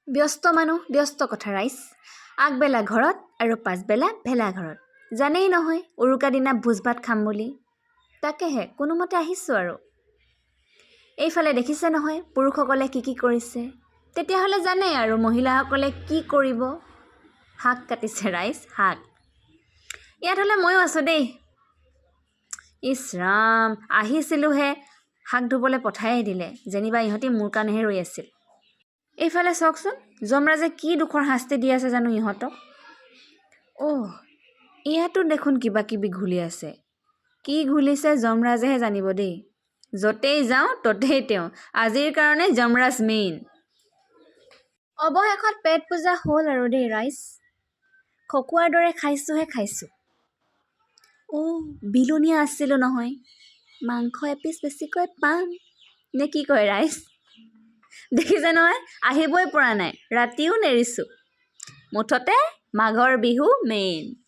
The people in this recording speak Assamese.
ব্যস্ত মানুহ, ব্যস্ত কথা ৰাইজ। আগবেলা ঘৰত আৰু পাছবেলা ভেলাঘৰত। জানেই নহয়, উৰুকা দিনা ভোজ ভাত খাম বুলি। তাকেহে কোনোমতে আহিছোঁ আৰু। এইফালে দেখিছে নহয় পুৰুষসকলে কি কি কৰিছে। তেতিয়াহ'লে জানেই আৰু মহিলাসকলে কি কৰিব। শাক কাটিছে ৰাইজ, শাক। ইয়াত হ'লে ময়ো আছোঁ দেই। ইছ ৰাম, আহিছিলোঁহে, শাক ধুবলৈ পঠায়েই দিলে। যেনিবা ইহঁতি মোৰ কাৰণেহে ৰৈ আছিল। এইফালে চাওকচোন, যমৰাজে কি দুখৰ শাস্তি দি আছে জানো ইহঁতক। অহ, ইয়াতো দেখোন কিবা কিবি ঘুলি আছে। কি ঘুলিছে যমৰাজেহে জানিব দেই। য'তেই যাওঁ ত'তেই তেওঁ। আজিৰ কাৰণে যমৰাজ মেইন। অৱশেষত পেট পূজা হ'ল আৰু দেই ৰাইজ। খকুৱাৰ দৰে খাইছোঁহে খাইছোঁ। অ', বিলনীয়া আছিলোঁ নহয়, মাংস এপিচ বেছিকৈ পাম নে কি কয় ৰাইজ? দেখিছে নহয়, আহিবই পৰা নাই, ৰাতিও নেৰিছোঁ। মুঠতে মাঘৰ বিহু মেইন।